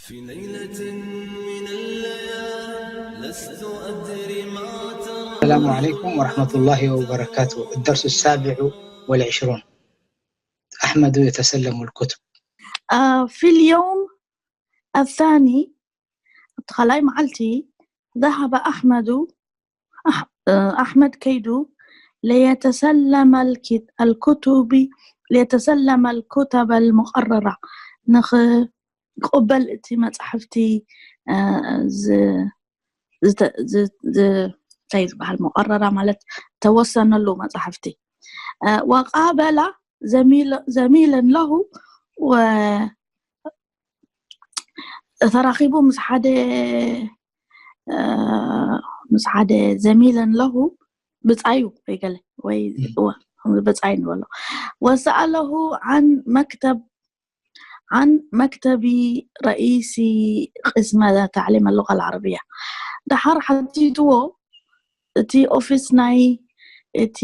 في ليلة من الليالي لست أدري ما ترى. السلام عليكم ورحمة الله وبركاته. الدرس السابع والعشرون. أحمد يتسلم الكتب. آه، في اليوم الثاني، እቲ ካልኣይ መዓልቲ፣ ذهب أحمد ኣሕ- ኣሕመድ ከይዱ ليتسلم الكت- الكتب ليتسلم الكتب المقررة፣ ንኽቅበል እቲ መጻሕፍቲ እ፣ ዝ- ዝተ- ዝ- ዝ- እንታይ ዝበሃል፣ ሙቀረራ ማለት ተወሰነሉ መጻሕፍቲ። እ፣ وقابل زميل- زميلا له و- ተራኺቡ ምስ ሓደ እ፣ ምስ ሓደ زميلا له ብጻዩ ወይ ገለ ወይ እወ፣ ብጻይ ንበሎ وسأله عن مكتب عن مكتب رئيس قسم تعليم اللغة العربية። ደሓር ሓቲትዎ እቲ ኦፊስ ናይ እቲ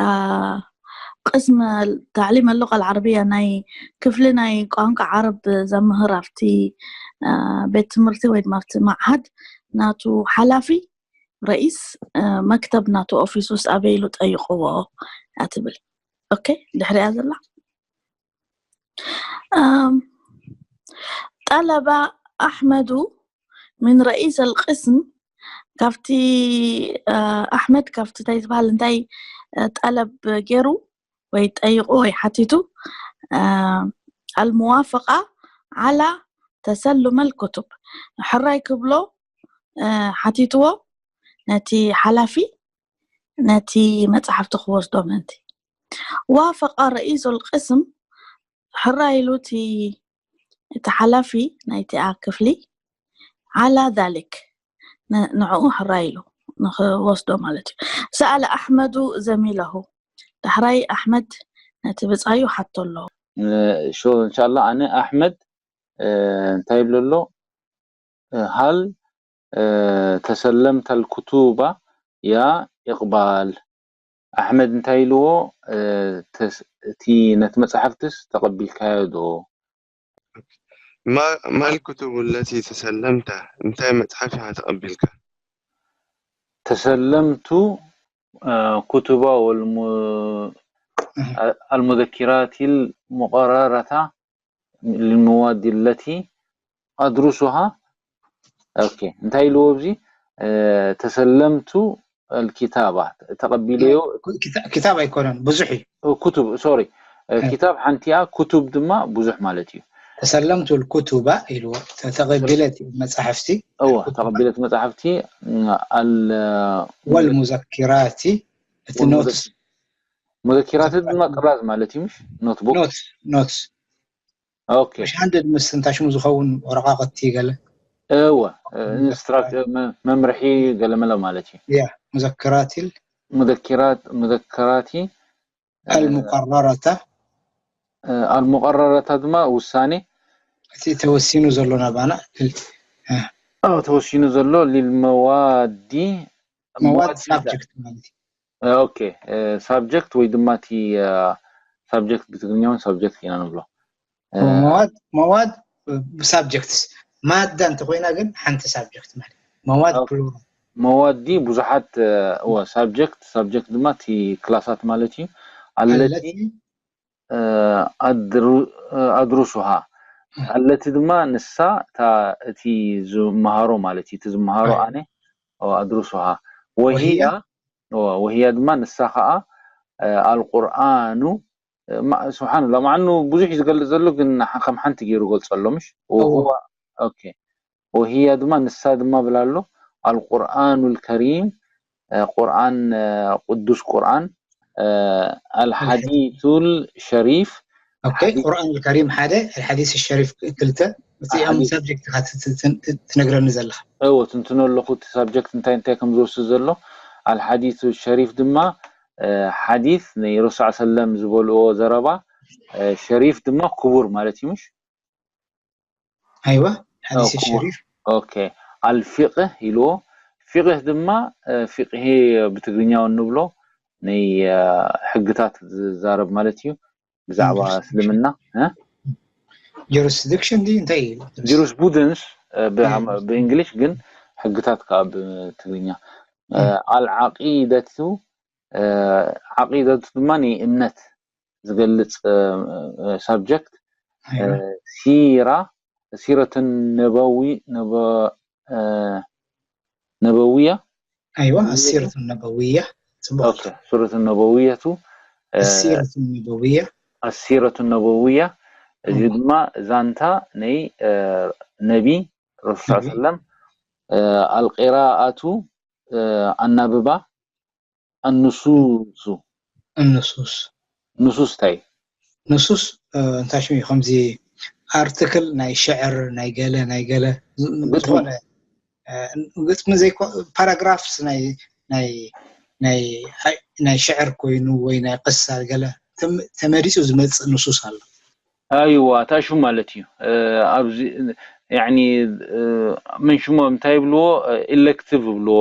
አ፣ ቅስም تعليم اللغة العربية ናይ ክፍሊ ናይ ቋንቋ ዓረብ ዘምህር ኣብቲ አ፣ ቤት ትምህርቲ ወይ ድማ ኣብቲ መዓሃድ ናቱ ሓላፊ ረኢስ አ፣ መክተብ ናቱ ኦፊስ ውስጥ ኣበይ ኢሉ ጠይቅዎ እያ ትብል። ኦኬ፣ ድሕሪያ ዘላ أم، طلب أحمد من رئيس القسم ካብቲ አ፣ ኣሕመድ ካብቲ እንታይ ዝበሃል እንታይ አ፣ ጠለብ ገይሩ ወይ ጠይቁ ወይ ሓቲቱ አ፣ الموافقة على تسلم الكتب ሕራይ ክብሎ አ፣ ሓቲትዎ ነቲ ሓላፊ ነቲ መጽሓፍቲ ክወስዶ ምእንቲ وافق رئيس القسم ሕራይ ኢሉ እቲ እቲ ሓላፊ ናይቲኣ ክፍሊ على ذلك ን- ንዕኡ ሕራይ ኢሉ ንኽወስዶ ማለት እዩ። سأل أحمد زميله ዳሕራይ ኣሕመድ ነቲ ብጻዩ ሓቶ ኣለዎ። ን- ሾ እንሻላ ኣነ ኣሕመድ እ፣ እንታይ ይብሎ ኣሎ እ፣ هل እ፣ تسلمت الكتب يا إقبال ኣሕመድ እንታይ ኢልዎ እ፣ ተስ- እቲ ነቲ መጽሓፍትስ ተቐቢልካዮ ዶ ما ما الكتب التي تسلمتها እንታይ መጽሓፍ ኢኻ ተቐቢልካ تسلمت እ፣ كتب والم- المذكرات المقررة للمواد التي أدرسها ኦኬ እንታይ ኢልዎ ኣብዚ እ፣ تسلمت الكتابة ተቐቢለዮ ክታ- ክታብ ኣይኮነን ብዙሕ እዩ እ፣ كتب ሶሪ እ፣ እ። كتاب ሓንቲ እያ كتب ድማ ብዙሕ ማለት እዩ تسلمت الكتب ኢልዎ ተ- ተቐቢለት መጻሕፍቲ እወ ተቐቢለት መጻሕፍቲ እ፣ ال- والمذكرات እቲ والمذك- ኖትስ مذكرات ድማ ጥራዝ ማለት እዩ ምሽ ኖትቡክ ኖትስ ኖትስ ኦኬ مش عندك مستنتاج مزخون ورقاقة تيجل እወ ኢንስትራክት መምርሒ ገለመለ ማለት እዩ يا مذكرات ال- مذكرات مذكرات المقررة المقررة ድማ ውሳኔ እቲ ተወሲኑ ዘሎ ናባና እል- ኣዎ ተወሲኑ ዘሎ للمواد مواد subject ማለት እዩ ኦኬ ሳብጀክት ወይ ድማ እቲ ሳብጀክት ብትግርኛ እውን ሳብጀክት ኢና ንብሎ مواد مواد ብ subjects ማዳ እንተኮይና ግን ሓንቲ subject ማለት مواد ኦኬ። plural مواد ብዙሓት ሳብጀክት ሳብጀክት ድማ እቲ ክላሳት ማለት እዩ التي التي ኣድሩሱሃ التي ድማ ንሳ እታ እቲ ዝመሃሮ ማለት እዩ እቲ ዝመሃሮ أيوة. ኣነ ኣድሩሱሃ وهي وهي ድማ ንሳ ከዓ القرآن ስብሓንላ ማዕኑ ብዙሕ እዩ ዝገልፅ ዘሎ ግን ከም ሓንቲ ገይሩ ገልፀሎ ምሽ እዎ። ኦኬ وهي ድማ ንሳ ድማ ብላ ኣሎ القرآن الكريم ቁርኣን ቅዱስ ቁርኣን الحديث الشريف ኦኬ ቁርኣን ከሪም ሓደ الحديث الشريف ክልተ እቲኦም الحديث subject ኢኻ ት- ት- ት- ትነግረኒ ዘለኻ እዎ ትንትኖ ኣለኹ እቲ ሳብጀክት እንታይ እንታይ ከም ዝወስድ ዘሎ الحديث الشريف ድማ ሓዲት ናይ ረሱል ሰለም ዝበልዎ ዘረባ ሸሪፍ ድማ ክቡር ማለት እዩ ምሽ ኣይዋ حديث ክቡር الشريف ኦኬ الفقه ኢልዎ ፊቅህ ድማ ፊቅሄ ብትግርኛ እውን ንብሎ ናይ ሕግታት ዝዛረብ ማለት እዩ ብዛዕባ Understood. እስልምና እ? Jurisdiction ድዩ እንታይ እዩ? ጁሪስቡደንስ ብእንግሊሽ፣ ግን ሕግታት ከዓ ብትግርኛ። ኣልዓቂደቱ፣ ዓቂደቱ ድማ ንእምነት ዝገልፅ ሳብጀክት። ሲራ፣ ሲረቱን ነበዊ፣ ነበውያ። ኣይዋ፣ ኣሲረቱ ነበውያ። ሲረቱ ነበውየቱ፣ ኣሲረቱ ነበውያ። ኣሲረቱ ነበውያ። እዚ ድማ ዛንታ ናይ ነቢ ረሱል ሰለም። ኣልቂራኣቱ፣ ኣናብባ። ኣንሱሱ። ኣንሱስ። ንሱስ እንታይ? ንሱስ እንታይ ሽሙ እዩ? ከምዚ ኣርቲክል ናይ ሽዕር፣ ናይ ገለ ናይ ገለ፣ ዝኾነ ግጥሚ ዘይኮ፣ ፓራግራፍስ ናይ ናይ ናይ ናይ ሽዕር ኮይኑ ወይ ናይ ቅሳ ገለ ተመሪፁ ዝመፅእ ንሱስ ኣሎ። ኣይዋ፣ እታ ሽም ማለት እዩ። ኣብዚ ያኒ ምን ሽሞም እንታይ ይብልዎ? ኢሌክቲቭ ይብልዎ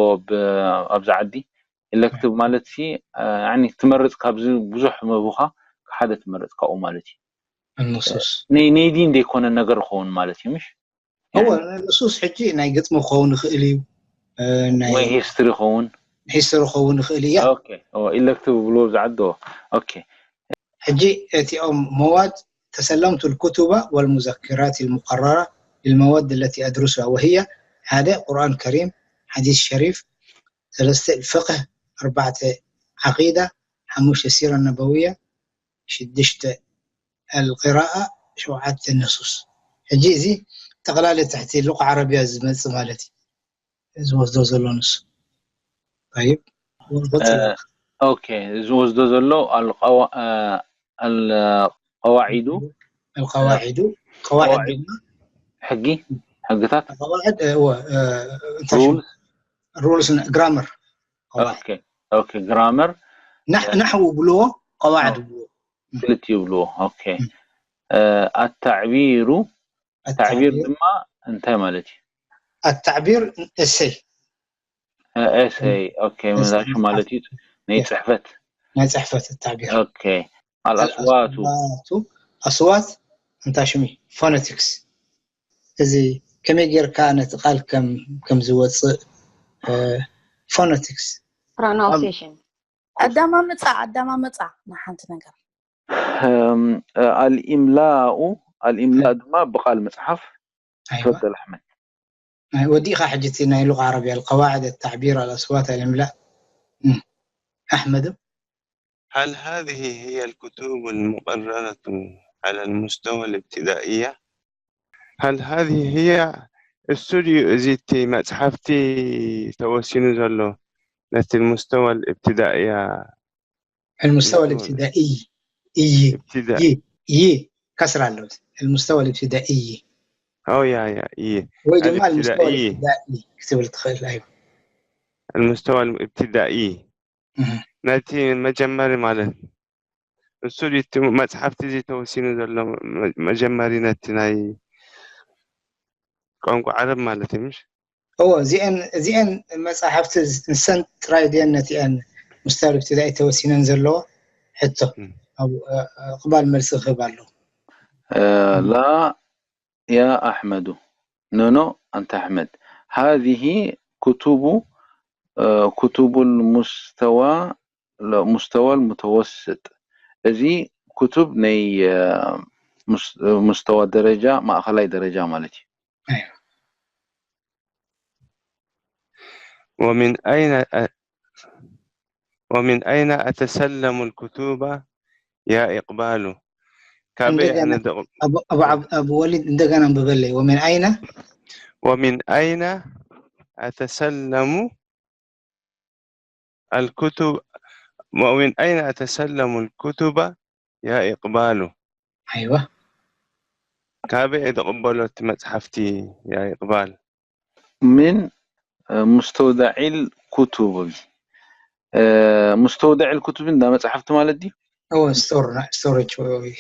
ኣብዚ ዓዲ። ኢሌክቲቭ ማለት ሲ ያኒ ትመርፅ፣ ካብዚ ብዙሕ መቡኻ ሓደ ትመርፅ ካብኡ ማለት እዩ። ንሱስ ነይ ነይ ዲን ዘይኮነ ነገር ክኸውን ማለት እዩ፣ ምሽ? እወ፣ ንሱስ ሕጂ ናይ ግጥሚ ክኸውን ይኽእል እዩ፣ ናይ ወይ ሂስትሪ ክኸውን። ሂስትሪ ክኸውን ይኽእል እዩ። ኦኬ፣ ኢሌክቲቭ ብሎ ዝዓዶ። ኦኬ። ሕጂ እቲኦም መዋድ ተሰለምቱ الكتب والمذكرات المقررة للمواد التي أدرسها، وهي ሓደ ቁርኣን ከሪም፣ ሓዲስ ሸሪፍ፣ ሰለስተ ፍቅህ፣ ኣርባዕተ ዓቂዳ፣ ሓሙሽተ ሲራ ነበውያ፣ ሽዱሽተ ኣልቂራኣ፣ ሸውዓተ ንሱስ። ሕጂ እዚ ጠቕላሊ ትሕቲ ሉቃ ዓረብያ ዝመጽእ ማለት እዩ ዝወስዶ ዘሎ ንሱ። طيب ኦኬ፣ ዝወስዶ ዘሎ ኣልቀዋዒዱ ኣልቀዋዒዱ ቀዋዒድ ሕጊ፣ ሕግታት፣ ቀዋዕድ እወ፣ እንታይ ሽሙ? ሩልስ። ሩልስ፣ ግራመር። ኦኬ፣ ኦኬ፣ ግራመር። ናሕዉ ብልዎ፣ ቀዋዕድ ብልዎ። ክልቲኡ ብልዎ። ኦኬ። ኣታዕቢሩ፣ ታዕቢር ድማ እንታይ ማለት እዩ? ኣታዕቢር እሰይ። ኤሰይ። ኦኬ፣ መዛሹ ማለት እዩ፣ ናይ ጽሕፈት። ናይ ጽሕፈት ኣታዕቢር። ኦኬ። ኣልኣስዋቱ። ኣስዋት እንታይ ሽሙ? ፎነቲክስ። እዚ ከመይ ጌርካ ነቲ ቃል ከም ከም ዝወጽእ፣ ፎነቲክስ። ፕሮናውንሲሽን። ኣዳማምጻ፣ ኣዳማምጻ ናይ ሓንቲ ነገር። ኣልኢምላኡ፣ ኣልኢምላእ ድማ ብቃል ምጽሓፍ። ኣይዋ። ተፈደል ኣሕመድ። ናይ ወዲእኻ ሕጂ እቲ ናይ ሉቃ ዓረብያ፣ القواعد، التعبير، الأصوات، الإملاء. ኣሕመድ። هل هذه هي الكتب المقررة على المستوى الابتدائية؟ هل هذه هي እሱ ድዩ እዚ እቲ መጽሓፍቲ ተወሲኑ ዘሎ ነቲ المستوى الابتدائية? المستوى الابتدائي. إي. ابتداء. إي. إي. كسر على المستوى الابتدائي. أو يا يا إي. ወይ ድማ المستوى الابتدائي. الابتدائي ክትብል ትኽእል። ኣይዋ። المستوى الابتدائي. እህ። ነቲ መጀመሪ ማለት ንሱ ድዩ እቲ መጽሓፍቲ እዚ ተወሲኑ ዘሎ መ- መጀመሪ ነቲ ናይ ቋንቋ ዓረብ ማለት እዩ፣ ምሽ? እዎ፣ እዚአን እዚአን መጽሓፍቲ ንሰን ጥራይ ድየን ነቲአን مستوى الابتدائي ተወሲነን ዘለዎ? ሕቶ። እም። ኣብ እ- እቕባል መልሲ ክህብ ኣሎ። لا يا أحمد، نو نو، أنت أحمد. هذه كتب، كتب المستوى، المستوى المتوسط. እዚ كتب ናይ مستوى ደረጃ፣ ማእኸላይ ደረጃ ማለት እዩ። ኣይዋ። ومن أين أ- ومن أين أتسلم الكتب يا إقبال؟ ካበይ እንደገና ኣነ ደቕ- ኣቡ ኣቡ ዓብ- ኣቡ ወሊድ እንደገና ኣንብበለይ። ومن أين ومن أين أتسلم الكتب ومن أين أتسلم الكتب يا إقبال؟ ኣይዋ። ካበይ እየ ዝቕበሎ እቲ መጽሓፍቲ يا إقبال? من مستودع الكتب. مستودع الكتب እንዳ መጽሓፍቲ ማለት ድዩ? እዎ፣ ስቶር ስቶሬጅ ወይ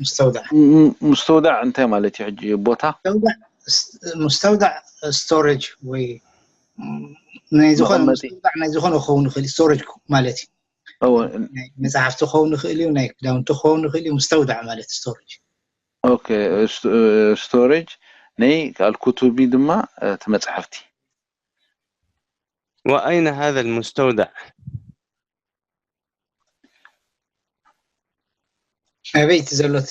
ሙስተውዳዕ። ሙስተውዳዕ እንታይ ማለት እዩ? ሕጂ ቦታ ሙስተውዳዕ ስቶሬጅ ወይ ናይ ዝኾነ መቐመጢ። ሙስተውዳዕ ናይ ዝኾነ ክኸውን ይኽእል፣ ስቶሬጅ ማለት እዩ። እዎ፣ ናይ መጽሓፍቲ ክኸውን ይኽእል እዩ፣ ናይ ክዳውንቲ ክኸውን ይኽእል እዩ። ሙስተውዳዕ ማለት ስቶሬጅ። ኦኬ፣ ስቶሬጅ ናይ ኣልኩቱቢ ድማ እቲ መፅሓፍቲ። وأين هذا المستودع؟ ኣበይ እቲ ዘሎ እቲ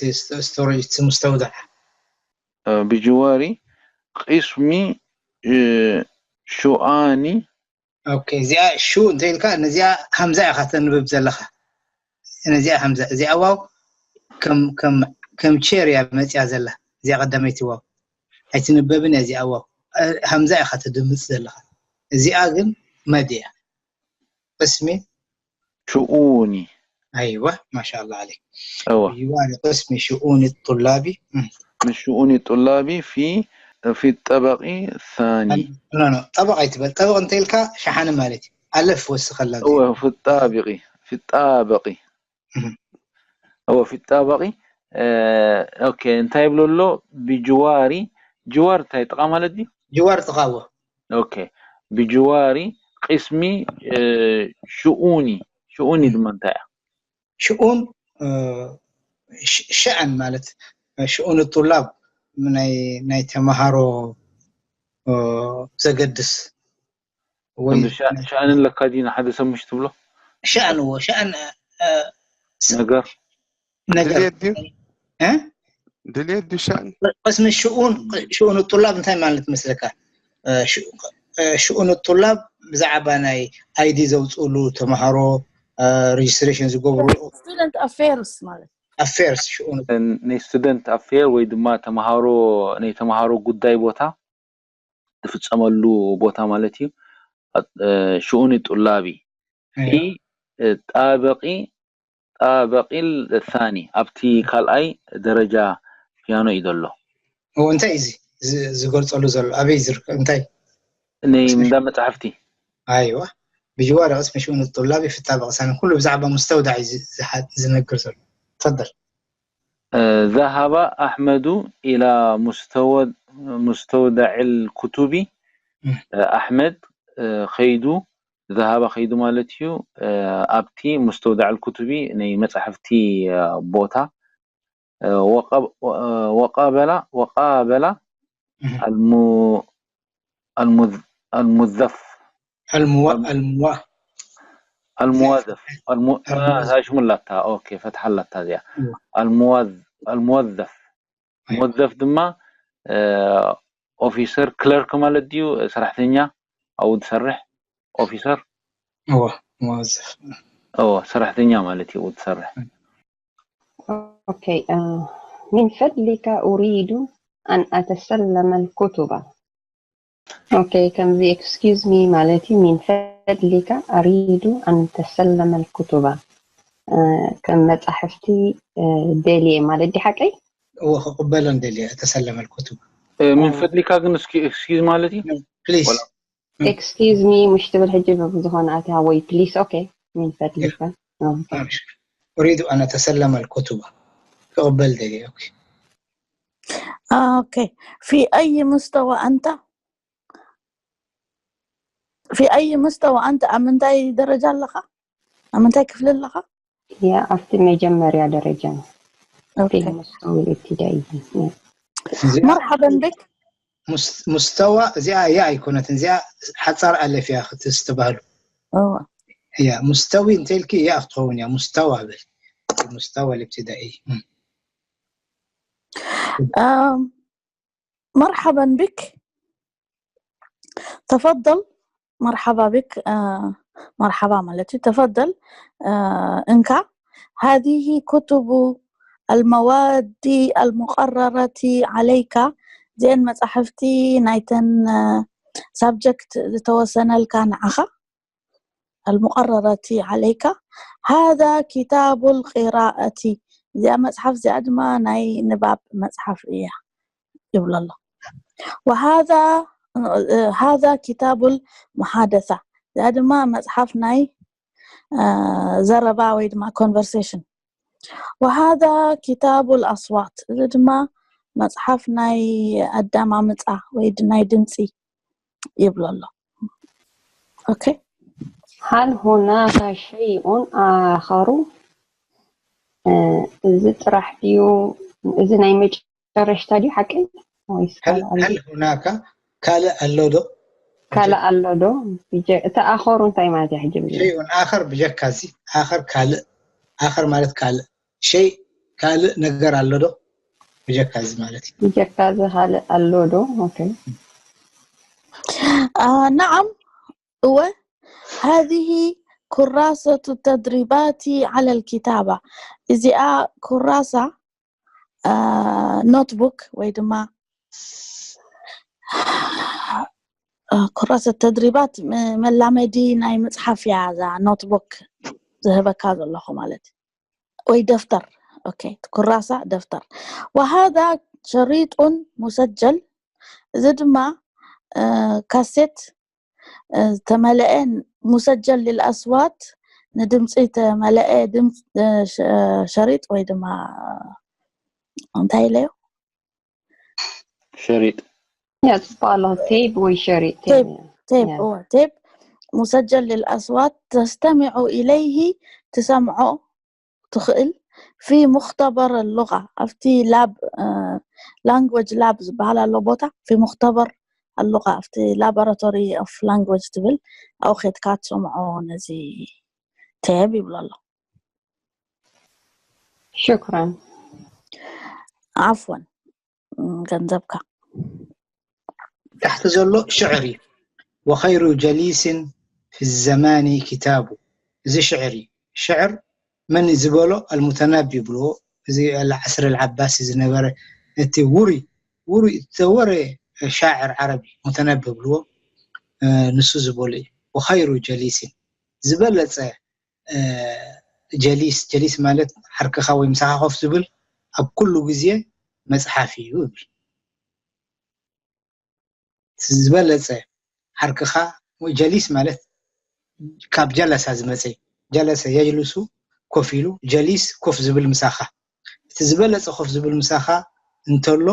ስቶሬጅ እቲ ሙስተውዳዕ? ብጅዋሪ ቅስሚ ሹኣኒ። ኦኬ፣ እዚኣ ሹ እንተ ኢልካ ነዚኣ ሃምዛ ኢኻ ተንብብ ዘለኻ። ነዚኣ ሃምዛ፣ እዚኣ ዋው ከም ከም ከም ቼር እያ መጽያ ዘላ። እዚኣ ቀዳመይቲ ዋው ኣይትንበብን እያ። እዚኣ ዋው ሃምዛ ኢኻ ትድምጽ ዘለኻ። እዚኣ ግን መድ እያ። ቅስሚ ሽኡኒ። ኣይዋ ማሻላ ዓለይክ። እወ ይዋሪ ቅስሚ ሽኡኒ ጡላቢ። من شؤون الطلاب في في الطبق الثاني. ኖ ኖ፣ ጠበቕ ኣይትበል። ጠበቕ እንተ ኢልካ ሸሓኒ ማለት እዩ። ኣለፍ ወስኸላ። እወ في الطابق في الطابق እህ። እወ في الطابق. ኦኬ፣ እንታይ ይብሎ ኣሎ? ብጅዋሪ። ጅዋር እንታይ ጥቓ ማለት ድዩ? ጅዋር ጥቓ እወ። ኦኬ፣ ብጅዋሪ ቅስሚ ሽኡኒ። ሽኡኒ ድማ እንታይ እያ? ሽኡን ሸኣን ማለት ሽኡን ጡላብ ናይ ናይ ተማሃሮ ዘገድስ ወይ ሸኣን ኣለካ ዲ ንሓደ ሰብ ምሽ ትብሎ ሸኣን እዎ ሸኣን ነገር ነገር ድልየት ድዩ እ? ድልየት ድዩ ሸኣን ቅስሚ ሽኡን ሽኡን ጡላብ እንታይ ማለት መስለካ? ሽኡን ጡላብ ብዛዕባ ናይ ኣይዲ ዘውፅእሉ ተምሃሮ ሬጅስትሬሽን ዝገብሩ student affairs ማለት ኣፌርስ ሽኡን ናይ ስቱደንት ኣፌር ወይ ድማ ተምሃሮ ናይ ተምሃሮ ጉዳይ ቦታ ዝፍፀመሉ ቦታ ማለት እዩ። ሽኡን ጡላቢ ፊ ጣበቂ ጣበቂል ሳኒ ኣብቲ ካልኣይ ደረጃ ፒያኖ እዩ ዘሎ። እንታይ እዚ ዝገልፀሉ ዘሎ ኣበይ ዝርከብ እንታይ ናይ እንዳ መፅሓፍቲ ኣይዋ ብጅዋር ቅስሚ ሽኡን ጡላቢ ፊ ጣበቂ ሳኒ ኩሉ ብዛዕባ ሙስተውዳዕ እዩ ዝነግር ዘሎ። ተፈደል ذهب أحمد إلى مستودع الكتب ኣሕመድ ከይዱ ذهب ከይዱ ማለት እዩ ኣብቲ مستودع الكتب ናይ መፅሓፍቲ ቦታ وقابل وقابل المذف الموا الموا الموظف ሽሙላታ ኦኬ ፈትሓላታ እዚኣ الموظف ሙወዘፍ ድማ ኦፊሰር ክለርክ ማለት ድዩ ሰራሕተኛ ኣብኡ ትሰርሕ ኦፊሰር እወ ሙወዘፍ እወ ሰራሕተኛ ማለት እዩ ትሰርሕ ኦኬ من فضلك أريد أن أتسلم الكتب ኦኬ ከምዚ excuse me ማለት እዩ من فضلك أريد أن أتسلم الكتب ከም መጻሕፍቲ ደልየ ማለት ዲ ሓቀይ እወ ክቕበለን ደልየ ተሰለመ الكتب من فضلك ግን እስኪ excuse ማለት እዩ ፕሊስ excuse me مش ትብል ሕጂ ብዝኾነ ኣትያ ወይ ፕሊስ ኦኬ من فضلك أريد أن أتسلم الكتب ክቕበል ደልየ ኦኬ ኦኬ في أي مستوى أنت في أي مستوى أنت ኣብ ምንታይ ደረጃ ኣለኻ ኣብ ምንታይ ክፍሊ ኣለኻ يا ኣብቲ መጀመርያ ደረጃ ኦኬ في المستوى الابتدائي مرحبا بك ሙስተዋ እዚኣ ያ ኣይኮነትን እዚኣ ሓፃር ኣለፍ እያ ክትስተባህሉ እወ ያ ሙስተዊ እንተልኪ ያ ክትኸውን እያ ሙስተዋ ብል ሙስተዋ ልብትዳኢ مرحبا بك تفضل مرحبا بك مرحبا ማለት እዩ تفضل እንካ هذه كتب المواد المقررة عليك እዚአን መፃሕፍቲ ናይተን subject ዝተወሰነልካ ንዓኻ المقررة عليك هذا كتاب القراءة እዚኣ መፅሓፍ እዚኣ ድማ ናይ ንባብ መፅሓፍ እያ ይብሎ ኣሎ وهذا هذا كتاب المحادثة እዚኣ ድማ መፅሓፍ ናይ ዘረባ ወይ ድማ conversation وهذا كتاب الأصوات እዚ ድማ መፅሓፍ ናይ ኣዳማምፃ ወይ ናይ ድምፂ ይብሎ ኣሎ okay هل هناك شيء آخر እዚ ጥራሕ ድዩ እዚ ናይ መጨረሽታ ድዩ ሓቂ ወይስ هل ካልእ ኣሎ? هل هناك ካልእ ኣሎ ዶ? ካልእ ኣሎ ዶ? ብጀ- እቲ ኣኸሩ እንታይ ማለት እዩ ሕጂ ብለ? شيء آخر ብጀካ እዚ آخر ካልእ آخر ማለት ካልእ شيء ካልእ ነገር ኣሎ ዶ? ብጀካ እዚ ማለት እዩ። ብጀካ እዚ ካልእ ኣሎ ዶ? ኦኬ። آه نعم እወ هذه كراسة التدريبات على الكتابة እዚኣ ኩራሳ ኖትቡክ ወይ ድማ ኩራሰ ተድሪባት መላመዲ ናይ መፅሓፍ እያ እዛ ኖትቡክ ዝህበካ ዘለኹ ማለት ወይ ደፍተር ኦኬ ኩራሳ ደፍተር وهذا شريط مسجل እዚ ድማ ካሴት ዝተመለአ مسجل للأصوات ንድምፂ ተመለአ ድምፂ ሸሪጥ ወይ ድማ እንታይ ኢለዮ ሸሪጥ ያ ጽቡቅ ኣሎ ቴብ ወይ ሸሪጥ ቴብ ቴብ ቴብ مسجل للأصوات تستمع إليه ትሰምዖ ትኽእል في مختبر اللغة ኣብቲ ላብ language lab ዝበሃል ኣሎ ቦታ في مختبر اللغة ኣብቲ laboratory of language ትብል ኣብኡ ኬድካ ትሰምዖ ነዚ ቴብ ይብሎ ኣሎ ሽክራን ዓፍወን ገንዘብካ ታሕቲ ዘሎ ሽዕር እዩ وخير جليس في الزمان كتاب እዚ ሽዕር እዩ ሽዕር መን ዝበሎ المتنبي ይብልዎ እዚ العصر العباسي ዝነበረ እቲ ውሩይ ውሩይ ዝተወረ ሻዕር ዓረቢ ሙተነቢ ይብልዎ ንሱ ዝበሎ እዩ وخير جليس ዝበለፀ ጀሊስ ጀሊስ ማለት ዓርክኻ ወይ ምሳኻ ኮፍ ዝብል ኣብ ኩሉ ግዜ መፅሓፍ እዩ ይብል ዝበለፀ ዓርክኻ ወይ ጀሊስ ማለት ካብ ጀለሳ ዝመፀ ጀለሰ የጅልሱ ኮፍ ኢሉ ጀሊስ ኮፍ ዝብል ምሳኻ እቲ ዝበለፀ ኮፍ ዝብል ምሳኻ እንተሎ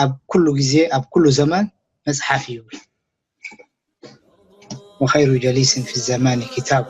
ኣብ ኩሉ ግዜ ኣብ ኩሉ ዘማን መፅሓፍ እዩ ይብል وخير جليس في الزمان كتاب